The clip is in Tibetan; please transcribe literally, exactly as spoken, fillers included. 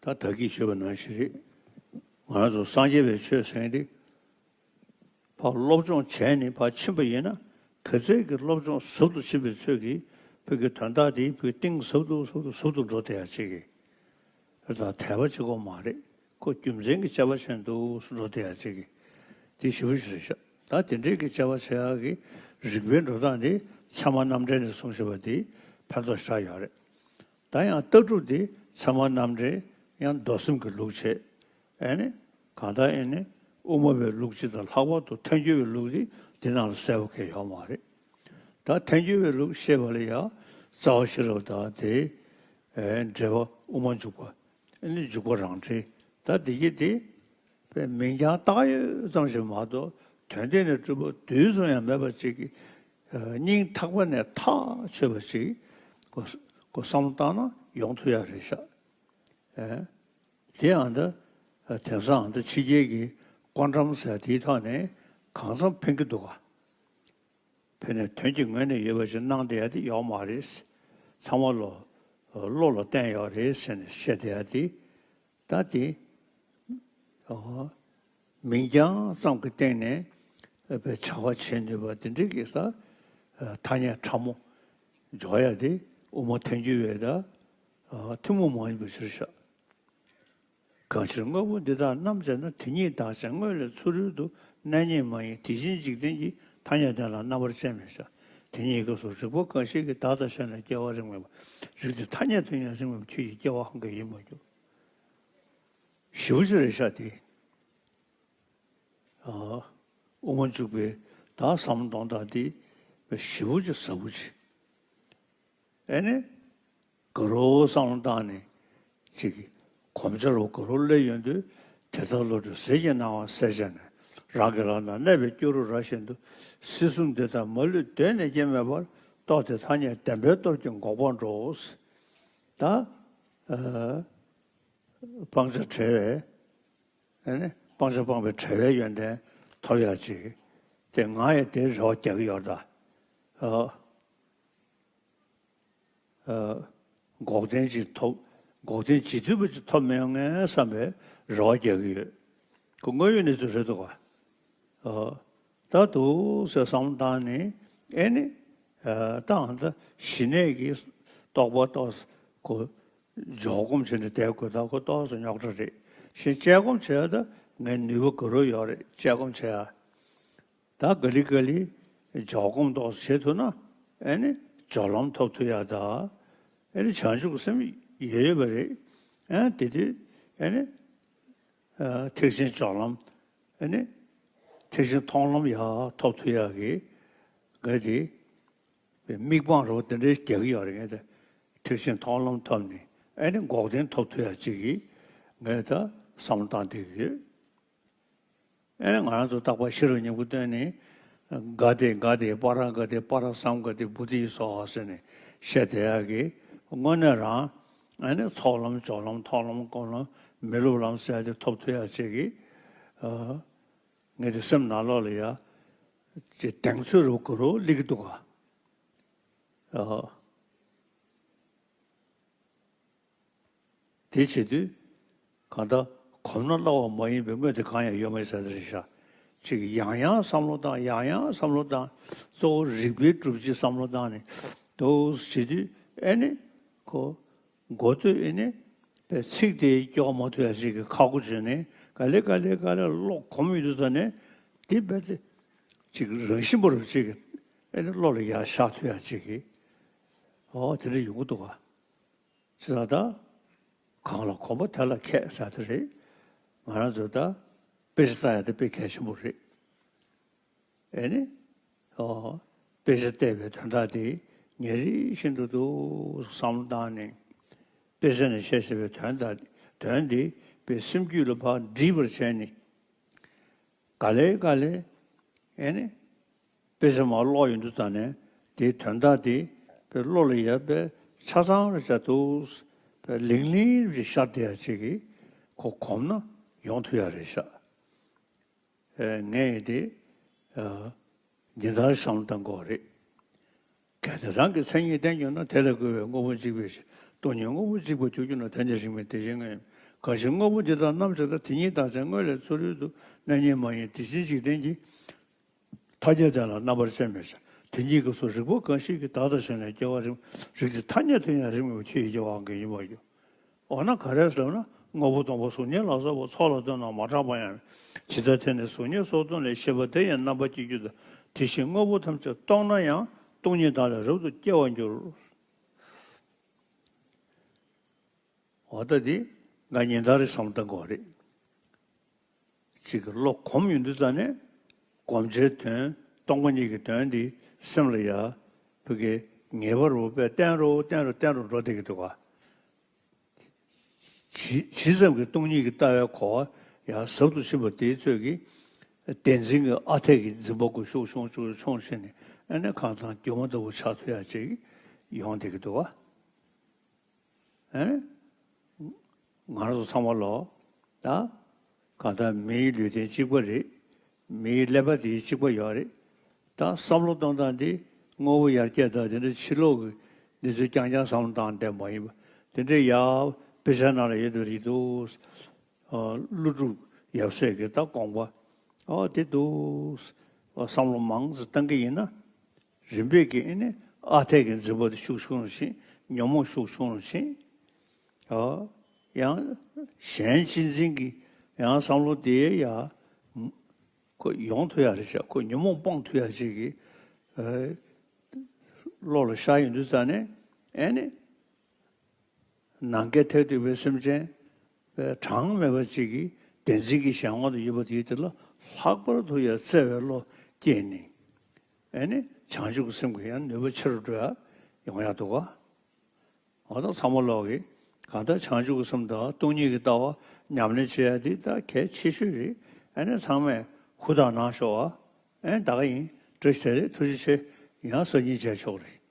ད་ད་གིན་ཞུས་པ་ནང་བཞིན་རེད། ང་རང་ཚོ་སངས་རྒྱས་པའི་ཆོས་ཟེར་མཁན་དེ་ཕར་སློབ་སྦྱོང་བྱས་ནས་ཕར་ཕྱིན་པ་ཡིན་ན། ག་ཚད་ཀྱི་སློབ་སྦྱོང་ཟབ་ཏུ་ཕྱིན་པའི་ཚོད་ཀྱིས་བོད་ཀྱི་དོན་དག་དེ་བོད་གཏིང་ཟབ་ཏུ་ཟབ་ཏུ་ཟབ་ཏུ་འགྲོ་བསྡད་ཡ་ཅིག་གི། དེ་དང་དད་པ་གཅིག་པོ་མ་རེད། ཁོ་རྒྱུ་མཚན་གྱི་དཔྱད་པ་བྱས་འདུག་འགྲོ་བསྡད་ཡ་ཅིག་གི། དེ་ཞེ་པོ་ཞིག་རེད་ཤག་ད་དེ་འདྲས་ཀྱི་དཔྱད་པ་བྱེད་ཡག་གི་རིགས་པའི་འགྲོ་སྟངས་དེ་ཚད་མ་རྣམ་འགྲེལ་ནས་གསུངས་བཞག་པ་དེ་ཕན་ཐོགས་ཤར་ཡོད་རེད། ད་ཡང་ལྟ་གྲུབ་དེ་ཚད་མ་རྣམ་འགྲེལ་ཡང་མདོ་སེམས་ཀྱི་ལུགས་བྱས། ཨེ་ནི། གང་ལྟར་ཨེ་ནི། དབུ་མ་པའི་ལུགས་སྤྱི་དང་ལྷག་པར་དུ་ཐལ་འགྱུར་བའི་ལུགས་དེ་འདི་ནང་ལ་གསལ་པོ་གང་ཡང་ཡོད་མ་རེད། ད་ཐལ་འགྱུར་བའི་ལུགས་བཤད་པ་ལ་ཡང་རྩ་བ་ཤེས་རབ་དང་དེའི་ཨེ་འགྲེལ་པ་དབུ་མ་འཇུག་པ། ཨེ་ནི་འཇུག་པ་རང་འགྲེལ། ད་འདི་གི་དེ་པའི་མིང་རྐྱང་བཏགས་ཡོད་ཙམ་ཞིག་མ་གཏོགས་དོན་གཏན་ནས་གྲུབ་པ་རྡུལ་ཙམ་ཡང་མེད་པ་ཅིག་གི་སྙིང་ཐག་པ་ནས་ཐག་ཆོད་པ་ཅིག་གོ་གོ་བསམ་བློ་བཏང་ན་ཡོང་ཐུབ་ཡ་རེད་ཤག་ཨེ། དེ་ཨ་ད་དེང་སང་ཨ་ད་ཕྱི་རྒྱལ་གྱི་ཀོན་ཊམ་ཟེར་དེའི་ཐོག་ནས་གང་འཚམ་ཕན་གྱི་འདུག་ག་ཕན་ནས་དོན་གྱི་ངོས་ནས་ཡོད་པ་ཞིག་གནང་བསྡད་ཡ་དེ་ཡོག་མ་རེད། ཚང་མ་ལོ་བློ་ལ་བརྟེན་ཡོད་རེད་ཟེར་ནས་བཤད་བསྡད་ཡ་དེ། ད་དེ་ཨོ་མིང་རྐྱང་ཙམ་གྱི་སྟེང་ནས་བྱ་བ་བྱེད་ནུས་པ་དེ་འདྲའི་གི་ས་ཐ་སྙད་ཕྲ་མོ་འཇོག་ཡ་དེ་དབུ་མ་ཐལ་འགྱུར་བའི་ད་ཐུན་མོང་མ་ཡིན་པ་ཞིག་རེད་ཤག་གང་ཕྱིར་དངོས་པོ་འདི་དག་རྣམ་དཔྱད་ན། དེ་ཉིད་བདག་ཅན་དངོས་ལས་ཚུ་རོལ་དུ། གནས་རྙེད་མ་ཡིན་དེ་བཞིན་འཇིག་རྟེན་གྱི། ཐ་སྙད་དོན་ལ་རྣམ་པར་དཔྱད་མེད་བྱ། དེ་ཉིད་སྐབས་སུ་རིག་པ་གང་ཞིག་གིས། བདག་ལྟ་ཤར་ནས་སྐྱེ་བ་རིགས་མེད་པ། རིགས་དེ་ཐ་སྙད་དུ་ཡང་རིགས་མེད་པ། ཁྱོད་ཀྱི་སྐྱེ་བ་ཧང་ག་ཡིན་མ་གྱུར། ཞེ་པོ་ཅིག་རེད་ཤག་དེ། ཨ་དབུ་མ་འཇུག་པའི་ད་བསམ་བློ་གཏོང་སྟངས་དེ་ཞེ་པོ་ཅིག་ཟབ་པོ་ཅིག་ཨེ་ནི། དགའ་རབ་བསམ་བློ་བཏང་ནས་ཅིག་གོམས་ཆ་རུ་དགའ་རབ་སླེབས་ཡོང་དུས། དེ་ལྟར་བློ་གྲོས་ཟིལ་གྱིས་གནང་བ་གསལ་བྱས་ནས། རང་གི་ལག་ན་གནས་པའི་སྐྱུ་རུ་ར་བཞིན་དུ། སྲིད་གསུམ་འདི་དག་མ་ལུས་གདོད་ནས་སྐྱེ་མེད་པར། རྟོགས་ཏེ་ཐ་སྙད་བདེན་པའི་སྟོབས་ཀྱིས་འགོག་པར་འགྲོ། ད་ཨ་སྤང་བྱ་བྲལ་བའི་ཨེ་ནི་སྤང་བྱ་སྤངས་པའི་བྲལ་བའི་ཡོན་ཏན་ཐོབ་ཡག་ཅིག་དེ་ང་ཡི་དེ་རེ་བ་རྒྱག་གི་ཡོད་ད། ཨ་ཨ་འགོག་བདེན་ཅིག་ཐོབ། འགོག་བདེན་ཇི་སྡུད་པ་ཅིག་ཐོབ་མི་ཡོང་ངེས་བསམ་པའི་རེ་བ་རྒྱག་གི་ཡོད། ཁོ་དངོས་ཡོད་གནས་ཚུལ་རེད་འདུག་ག་ཨ་ད་འདུག་ཟེར་བསམ་བློ་བཏང་ནས་ཨེ་ནི། ཨ་ད་ཨ་ད་ཞི་གནས་ཀྱི་རྟོགས་པ་ཏོག་ཙམ་ཁོ་འཇོག་སྒོམ་བྱས་ནས་བསྡད་དགོས། ད་ཁོ་ཏོག་ཙམ་རྙོག་དྲ་རེད། གཞན་དཔྱད་སྒོམ་བྱས་ད་ངས་ནུས་པ་དགའ་རབ་ཡོད་རེད། དཔྱད་སྒོམ་བྱས་ཡ། ད་ག་ལེ་ག་ལེ་འཇོག་སྒོམ་ཏོག་ཙམ་བྱེད་ཐུབ་ན་ཨེ་ནི་སྦྱོར་ལམ་ཐོབ་ཐུབ་ཡ། ད་ཨེ་ནི་བྱང་ཆུབ་ཀྱི་སེམས་ཡོད་ཡོད་པ་རེད། ཨེ་དེ་དུས་ཨེ་ནི། ཨ་ཐེག་ཆེན་སྦྱོར་ལམ། ཨ་ནི་ཐེག་ཆེན་མཐོང་ལམ་ཡར་ཐོབ་ཐུབ་ཡག་གི་ག་དེ་དམིགས་དཔང་རོ་དེ་འདྲའི་རྒྱག་གི་ཡོད་རེད། ངས་ད་ཐེག་ཆེན་མཐོང་ལམ་ཐོབ་ནས་ཨ་ནི་འགོག་བདེན་ཐོབ་ཐུབ་ཡག་ཅིག་གི་ངས་ད་བསམ་བློ་བཏང་བསྡད་ཀྱི་ཡོད། ཨ་ནི་ང་རང་ཚོ་རྟག་པར་ཤེས་རབ་སྙིང་པོ་བཏོན་ནས་ག་དེ་ག་དེ་པ་ར་ག་དེ་པ་ར་སཾ་ག་དེ་བོ་དྷི་སྭཱ་ཧཱ་ཟེར་ནས་བཤད་བསྡད་ཡག་གི་དངོས་གནས་རང་ཨ་ནི་ཚོགས་ལམ་སྦྱོར་ལམ་མཐོང་ལམ་སྒོམ་ལམ་མི་སློབ་ལམ་ཟེར་དེ་ཐོབ་ཐུབ་ཡག་ཅིག་གི་ཨ། ངས་དེ་སེམས་ནང་ལོགས་ལ་ཡ་ཅིག་གདེང་ཚོད་རུ་གུ་རུ་སླེབས་ཀྱི་འདུག་ག་ཨ། དེ་བྱེད་དུས་གང་ལྟར་གོམས་ན་སླ་བ་མ་ཡིན་པའི་དངོས་དེ་གང་ཡང་ཡོད་མ་རེད་ཟེར་དེ་རེད་ཤག་ཅིག་ཡང་ཡང་བསམ་བློ་བཏང་། ཡང་ཡང་བསམ་བློ་བཏང་། གཙོ་བོ་རིགས་པའི་སྒྲུབ་བྱེད་བསམ་བློ་བཏང་ནས་འདུག་བྱེད་དུས་ཨེ་ནི་ཁོ། མགོ་ཐོས་ཨེ་ནི། པའི་ཚིག་དེ་སྐྱོར་མ་ཐུབ་ཡ་ཅིག་གི་ཁག་པོ་བྱུང་ནས་ག་ལེ་ག་ལེ་ག་ལེ་བློ་གོམས་ཡོང་དུས་ཙ་ནས་དེ་རྦད་དེ་ཅིག་རང་བཞིན་པ་རུ་ཅིག་གི་ཨེ་ནི་བློ་ལ་ཡར་ཤར་ཐུབ་ཡ་ཅིག་གི་ཨོ་དེ་འདྲ་ཡོང་གི་འདུག་ག་ཅི་ལ་ད་གང་ལ་གོམས་པ་དེ་ལ་མཁས་ཟེར་དེ་རེད། ང་རང་ཚོ་ད་དཔེ་ཆ་ལྟ་ཡ་དེ་དཔེ་གལ་ཆེན་པོ་རེད། ཨེ་ནི། ཨོ། དཔེ་ཆ་བལྟས་པའི་དོན་དག་དེ་ཉིན་རེ་བཞིན་དུ་འདུག་བསམ་བློ་བཏང་ནས། དཔེ་ཆ་ནས་བཤད་བཤད་པའི་དོན་དག་དོན་དེ་དཔེ་སེམས་རྒྱུད་ལ་ཕར་འདྲིས་པར་བྱས་ནས། ག་ལེ་ག་ལེ། ཨེ་ནི། དཔེ་ཆ་མར་ཀློག་ཡོང་དུས་ཙ་ནས་དེའི་དོན་དག་དེ་དཔེ་བློ་ལ་ཡར་དཔེ་ཆ་ཚང་རེ་བྱ་འདུག་དཔེ་ལིང་ལིང་རེ་ཤར་བསྡད་ཡ་ཅིག་གིས་ཁོ་གོམས་ན་ཡོང་ཐུབ་ཡ་རེད་ཤག་ཨེ་ངས་དེ་ཨ་འདི་ལྟར་བསམ་བློ་བཏང་དགོས་རེད། གལ་ཏེ་རང་གི་མཚན་ཉིད་བསྟན་གྱུར་ན། དེ་ལས་བཀོད་པའི་དངོས་པོ་གཅིག་པའི་ཕྱིར། སྟོང་ཉིད་དངོས་པོ་གཅིག་པར་གྱུར་གྱུར་ན། དོན་ནི་རིགས་མེད་དེ་བཞིན་ངོ་། གང་ཞིག་དངོས་པོ་འདི་དག་རྣམ་གཅིག་ལྟར། དེ་ཉིད་བདག་ཅན་དངོས་ལས་ཚུ་རོལ་དུ། གནས་རྙེད་མ་ཡིན་དེ་བཞིན་འཇིག་རྟེན་གྱི། ཐ་སྙད་དེ་ལ་རྣམ་པར་དཔྱད་མི་བྱ། དེ་ཉིད་ཀྱི་གཟུགས་རིག་པ་གང་ཞིག་གིས། བདག་དང་གཞན་ལས་སྐྱེ་བ་རིག་རིགས་དེ་ཐ་སྙད་དུ་ཡང་རིག་མི་འོང་། ཁྱོད་ཡིད་ཀྱི་དབང་གིས་ཡིན་པར་འགྱུར། འོ་ན་ག་རེ་ཟེར་ན། དངོས་པོ་སྟོང་པ་གཟུགས་བརྙན་ལ་སོགས་པ། ཚོགས་ལ་ལྟོས་ན་མ་གྲགས་པ་ཡང་། ཇི་ལྟར་དེ་ནི་གཟུགས་བརྙན་སོགས་སྟོང་ལས། ཤེས་པ་དེ་ཡང་རྣམ་པར་སྐྱེ་འགྱུར་ཏོ། དེ་བཞིན་དངོས་པོ་ཐམས་ཅད་སྟོང་ན་ཡང་། སྟོང་ཉིད་བདག་ལས་རབ་ཏུ་སྐྱེ་བར་འགྱུར། འོ་ད་འདི་ང་ཉིན་ལྟར་རེ་བསམ་བློ་གཏོང་དགོས་རེད། གཅིག་གི་བློ་གོམས་ཡོང་དུས་ཙ་ནས་གོམས་བྱའི་དོན། སྟོང་པ་ཉིད་ཀྱི་དོན་འདི་སེམས་ལ་ཡ་ཕ་གི་ངེས་པར་དུ་དཔེ་བསྟེན་རོགས་བསྟེན་རོགས་བསྟེན་རོགས་འགྲོ་བསྡད་ཀྱི་འདུག་ག། ཇི་ཇི་ཙམ་གྱི་སྟོང་ཉིད་ཀྱི་ལྟ་བའི་གོ་བ་ཡ་ཟབ་ཏུ་ཕྱིན་པ་དེའི་ཚོད་ཀྱིས། བདེན་འཛིན་གྱི་ཨ་འཐས་ཀྱི་འཛིན་པ་ཀུན་ཤུགས་ཆུང་ཆུང་ཆུང་ཕྱིན་ནས། ཨ་ནི་གང་ལྟར་སྒྱུ་མ་ལྟ་བུ་ཆགས་ཐུབ་ཡ་ཅིག་ཡོང་བསྡད་ཀྱི་འདུག་ག། ཨེ། ང་རང་ཚོ་ཚང་མ་ལོ། ད། གང་ལྟར་མིའི་ལུས་རྟེན་གཅིག་པ་རེད། མིའི་ཀླད་པ་དེ་གཅིག་པ་ཡོད་རེད། ད་བསམ་བློ་གཏོང་སྟངས་འདི་དངོས་པོ་ཡར་རྒྱས་དང་དེ་འདྲ་ཕྱི་ལོགས་ཀྱི་གནས་ཚུལ་རྐྱང་རྐྱང་བསམ་བློ་བཏང་བསྡད་མ་ཡིན་པ། དེ་འདྲའི་ཡ་དཔེ་ཆ་ནང་ལ་ཡོད་དུ་རེད་འདུག། ཨ། ཀླུ་སྒྲུབ་ཡབ་སྲས་ཀྱི་ད་དགོངས་པ། ཨ། དེ་འདུག། ཨ། བསམ་བློ་མང་ཙམ་བཏང་གི་ཡིན་ན། རིམ་པས་ཀྱིས་ཨ་ནི་ཨ་འཐས་ཀྱི་འཛིན་པ་དེ་ཤུགས་ཆུང་རུ་ཕྱིན། ཉོན་མོངས་ཤུགས་ཆུང་རུ་ཕྱིན། ཨ། ཡང་གཞན་གཅེས་འཛིན་གྱི་ཡང་བསམ་བློ་དེ་ཡ་ཁོ་ཡོང་ཐུབ་ཡ་རེད་ཤག། ཁོ་ཉོན་མོངས་སྤོང་ཐུབ་ཡ་ཅིག་གི། ཨ། བློ་ལ་ཤར་ཡོང་དུས་ཙ་ནས་ཨ་ནི། ནམ་མཁའི་མཐས་གཏུགས་པའི་སེམས་ཅན་པའི་གྲངས་མེད་པ་ཅིག་གིས་བདེན་འཛིན་གྱི་གཞན་དབང་དུ་ཡོད་པ་དེའི་དེ་ལ་ལྷག་པར་དུ་ཡང་བརྩེ་བའི་བློ་སྐྱེས་ནས། ཨ་ནི་བྱང་ཆུབ་ཀྱི་སེམས་ཀྱི་ཡང་ནུས་པ་ཆེ་རུ་འགྲོ་ཡ་ཡོང་ཡ་འདུག་ག། འོ་ད་ཚང་མ་ལོག་གིས་གང་ལྟར་བྱང་ཆུབ་ཀྱི་སེམས་དང་སྟོང་ཉིད་ཀྱི་ལྟ་བ་ཉམས་ལེན་བྱེད་ཡ་དེ་ད་གལ་ཆེ་ཤོས་རེད། ཨ་ནི་ཚང་མས་ཧུར་ཐག་གནང་ཤོག་ཨ། ཨ་ནི་ད་ག་ཡིན། བཀྲ་ཤིས་བདེ་ལེགས། ཐུགས་རྗེ་ཆེ། ཡང་སང་ཉིན་མཇལ་ཆོག་རེད།